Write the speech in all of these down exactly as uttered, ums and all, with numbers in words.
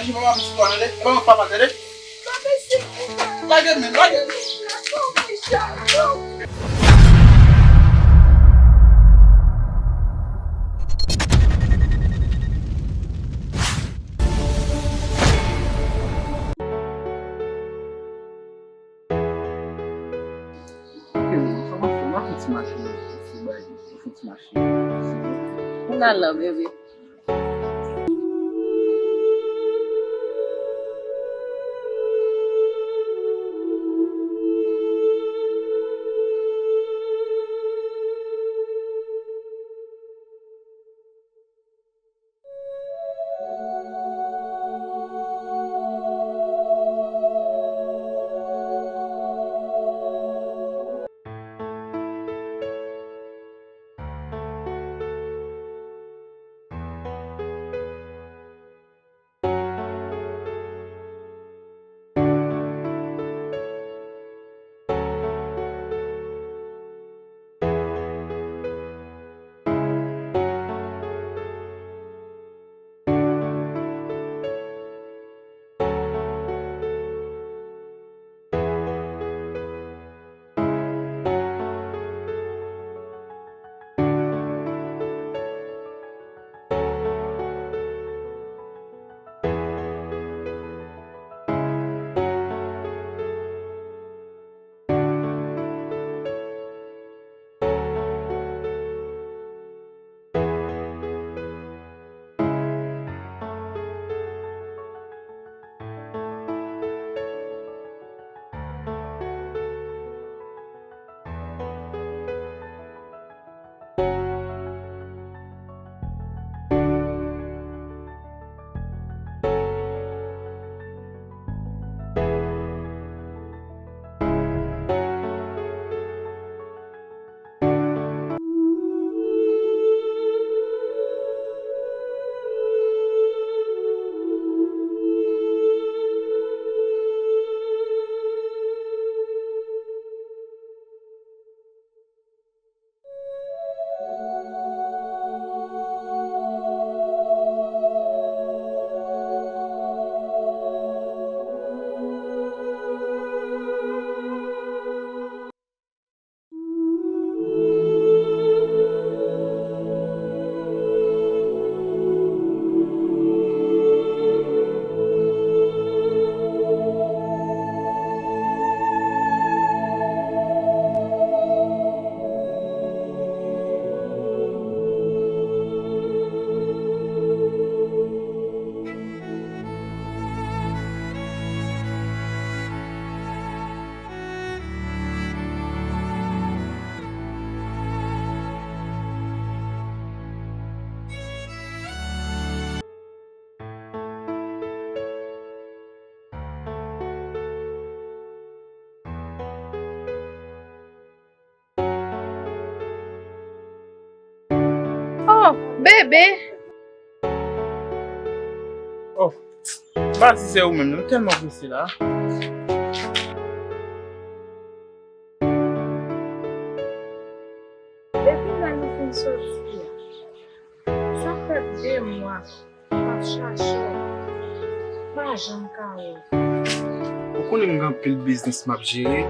Mwen pa pitit ou a, tande? Mwen pa papa, tande? Lage men, lage men. Ok, mwen, sa m ap fè, m ap fè ti mache, ti bay, fè ti mache. Ou nan lan, bebe. Oh, bebe! Oh, m pa di se ou menm, non, m tèlman prese la. Depi lè nou fin soti a, sa fè de mwa m ap chache w, m pa janm ka wè w. Ou konnen m gen anpil biznis m ap jere,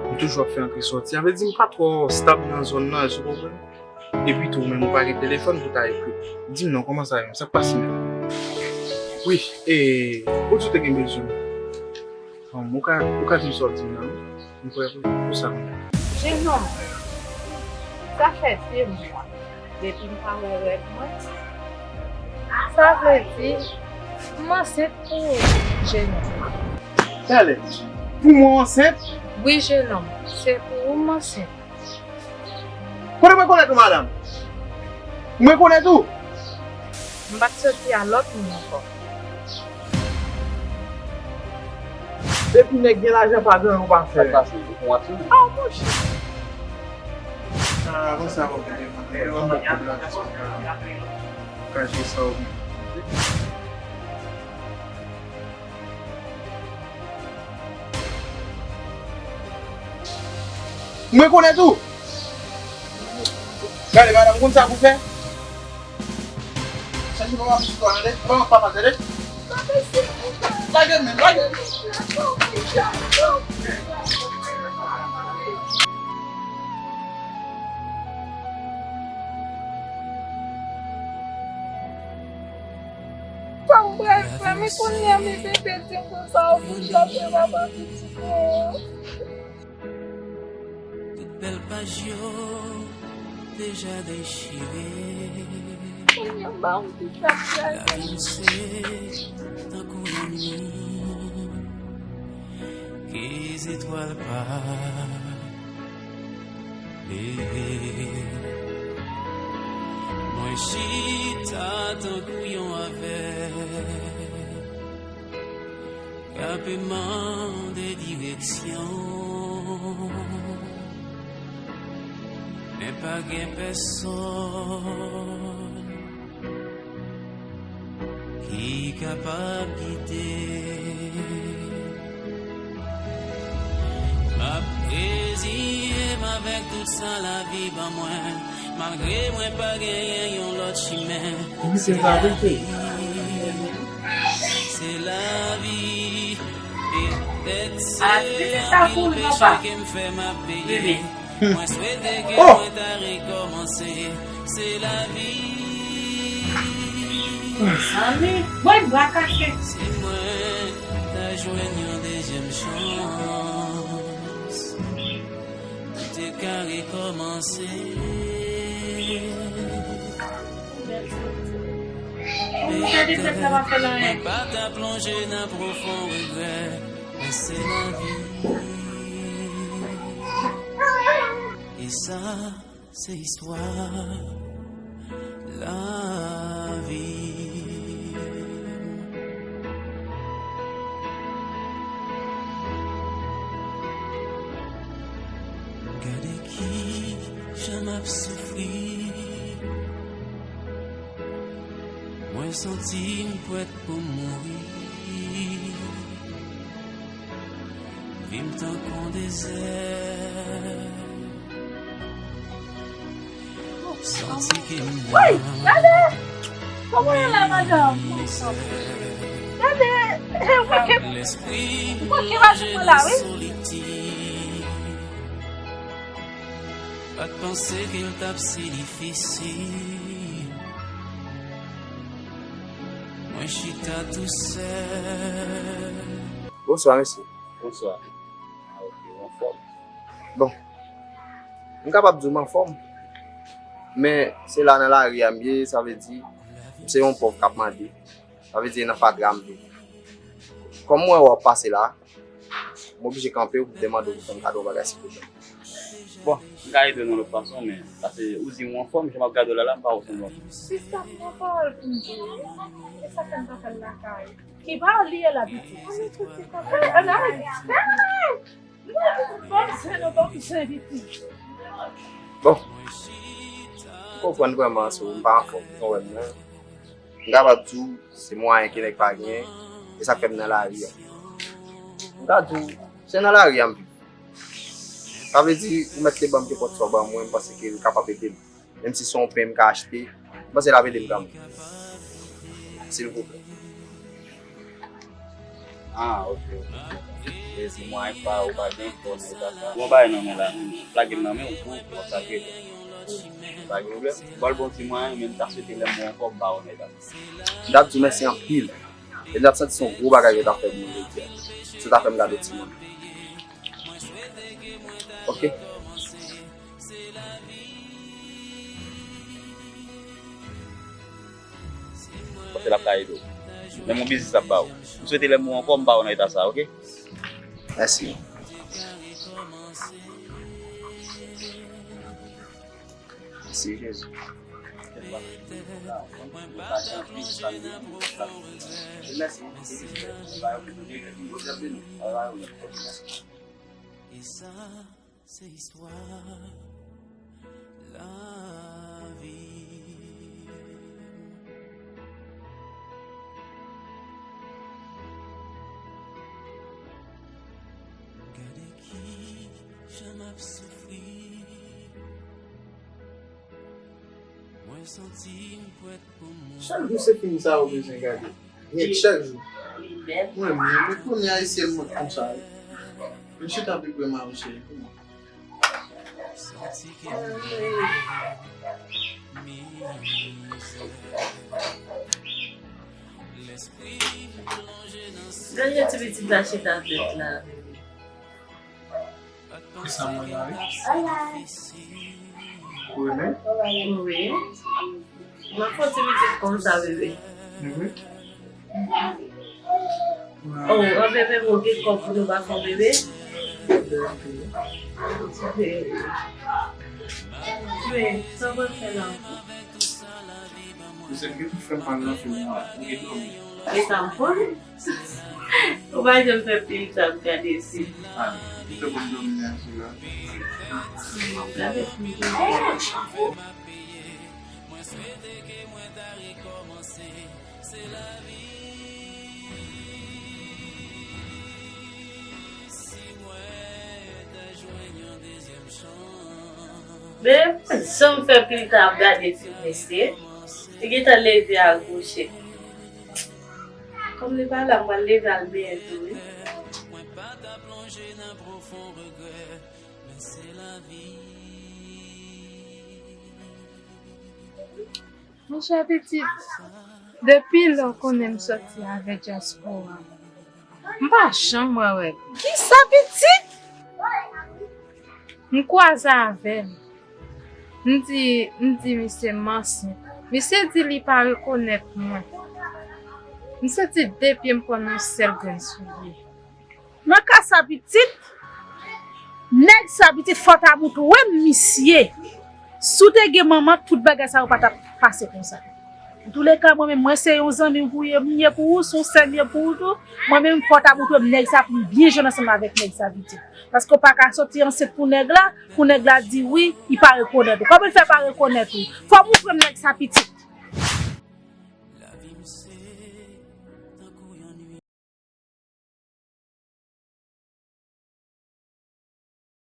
m toujou ap fè antre sòti. Sa vle di m pa twò stab nan zòn nan, èske w konprann? Epi tou, ou menm ou pa gen telefòn pou ta ekri. Di m non, kòman sa ye menm? Sa k pase menm? Wi, e, ou di w te gen bezwen m. Bon, ou ka, ou ka di m sa w di m nan, wi. M prè pou, pou sa kounye a. Jenòm, sa fè de mwa depi m pa wè règ mwen. Sa vle di, m ansent pou ou, jenòm. Talè, pou mwen w ansent? Wi, jenòm, se pou ou m ansent. Kote mwen konèt ou, madanm? Mwen konèt ou? M pa t soti a lòt moun ankò. Depi nèg gen lajan pa gen anyen ou pa fè. Sa pase, ou pran ti. Ah, monchè. Ah, bon, sa va, bon, bon, bon, bon. Kache sa ou. Mwen konnen tou. Gade, madanm, ou konn sa pou fè? Chache pa pitit ou a, tande? Pa papa, tande? Lage men, lage men. Sa m pral fè, men kounye a, men bebe di m konsa, ou pou chòke papa pitit mwen. Tout bèl paj yo deja dechire. Kounye a, ba m ki sa m pral fè. Lavi m se tankou lannwit ke zetwal pa leve. Mwen chita tankou yon avèg k ap mande direksyon, men pa gen pèsonn ki kapab gide. M ap reziye m avèk tout sa lavi ban mwen, malgre mwen pa genyen yon lòt chimen. Epi se sa vre, se. Se lavi, petèt se anpil peche ke m fè m ap peye. Mwen swete ke mwen ta rekòmanse. Se lavi. Mezanmi, mwen bra kase. Si mwen ta jwenn yon dezyèm chans, mwen te ka rekòmanse. Mwen pa ta plonje nan pwofon regrè, men se lavi. E sa, se istwa lavi. Gade ki jan m ap soufri. Mwen santi m prèt pou m mouri. Vi m tankou yon dezè. Santi ke m nan... Woy, gade! Kòman w ye la, madanm? Gade, e, mwen ke, mwen ke madanm mwen la, wi. Pa t panse ke l t ap si difisil. Mwen chita tousèl. Bonswa, mesye. Bonswa. Ah, ok, ou anfòm? Bon, m kapab di w m anfòm, men se la nan lari a m ye, sa vle di, m se yon pòv k ap mande. Sa vle di, e nan fatra m viv. Kòm m wè w ap pase la, m oblije kanpe w pou m te mande w pou fè m kado yon bagay, silvouplè. Bon, m ka ede w nan lòt fason, men, paske ou di m ou anfòm, jan m ap gade w la, la, m pa wè w sanble anfòm. Sista, m nan pawòl pou m di w, e sa fè m pa fè l lakay. Ki pa li ye la, pitit? An, an, an, an, an. Bon, m konprann vrèman, so, m pa anfòm, ou konprann mwen. M kapab di w, se mwayen ke nèg pa genyen, e sa k fè m nan lari a. M ka di w, se nan lari a m viv. Sa vle di, ou mèt te ban m kenpòt sa w ban mwen, m panse ke l kapab ede m. Menm si se yon pen m ka achte, m panse l ap ede m kanmenm. Silvouplè. Ah, ok, ok. E si mwayen pa, ou pa gen, bon, nan eta sa. Bon, bagay nan men la, men lage m nan men w tou, w ap sa k rete. Pa gen pwoblèm. Ba l bon ti mwayen, men m ta swete lè m wè w ankò, m ba w nan eta sa. M t ap di w mèsi anpil. E m t ap santi se yon gwo bagay yo t ap fè pou mwen jodi a. Si w ta fè m gade yon timoun. Ok. Paske l ap ka ede w. Menm yon biznis l ap ba w. M swete lè m wè w ankò, m ba w nan eta sa, ok? Mèsi. Mèsi, Jezi. Mèsi. E sa, se istwa lavi. Gade ki jan m ap soufri. Mwen santi m prèt pou m mouri. Chak jou se fim sa yo bezwen gade. Nèt chak jou. Li menm. Mwen menm, mwen konnen Ayisyen mwen konsa wi. M chita pi pre mari m cheri pou mwen. Gade ti pitit la chita tèt la, bebe. Kisa mwen la wi? Ou renmen? Wi. Mwen fè ti pitit konsa, bebe. Mhm. Oh, an bebe, mwen gen kòb pou nou pa fè bebe. Bebe. Men, sa mwen fè la. Misye gen pou fè mal nan fim nan. Ou gen dòmi. E sa m konn. Ou pa janm fè pil sa m gade si. Ah, ou te konn dòmi nan sou la. M ap gade fim nan. Men, janm fè pil tan ap gade fim mesye. Li gentan leve al kouche. Kòm li pa la, m pral leve al benyen tou wi. Monchè pitit, depi lè w konnen m sòti avè dyaspora, m pa janm wè règ. Kisa pitit? M kwaze avè l. M di, m di misye m ansent. Misye di li pa rekonèt mwen. M santi de pye m pran yon sèl grenn soulye. Nan ka sa pitit, nèg sa pitit fò ta bout wè m misye. Si w te gen manman, tout bagay sa yo pa t ap pase konsa. Antouleka, mwen menm, mwen se yon zanmi pou ye, m ye pou ou, se yon sè m ye pou ou tou. Mwen menm, fò ta bout wè m nèg sa pou m byen jwenn ansanm avèk nèg sa pitit. Paske w pa ka sòti ansent pou nèg la, pou nèg la di wi, li pa rekonèt ou. Kòman l fè pa rekonèt ou? Fò w montre m nèg sa pitit.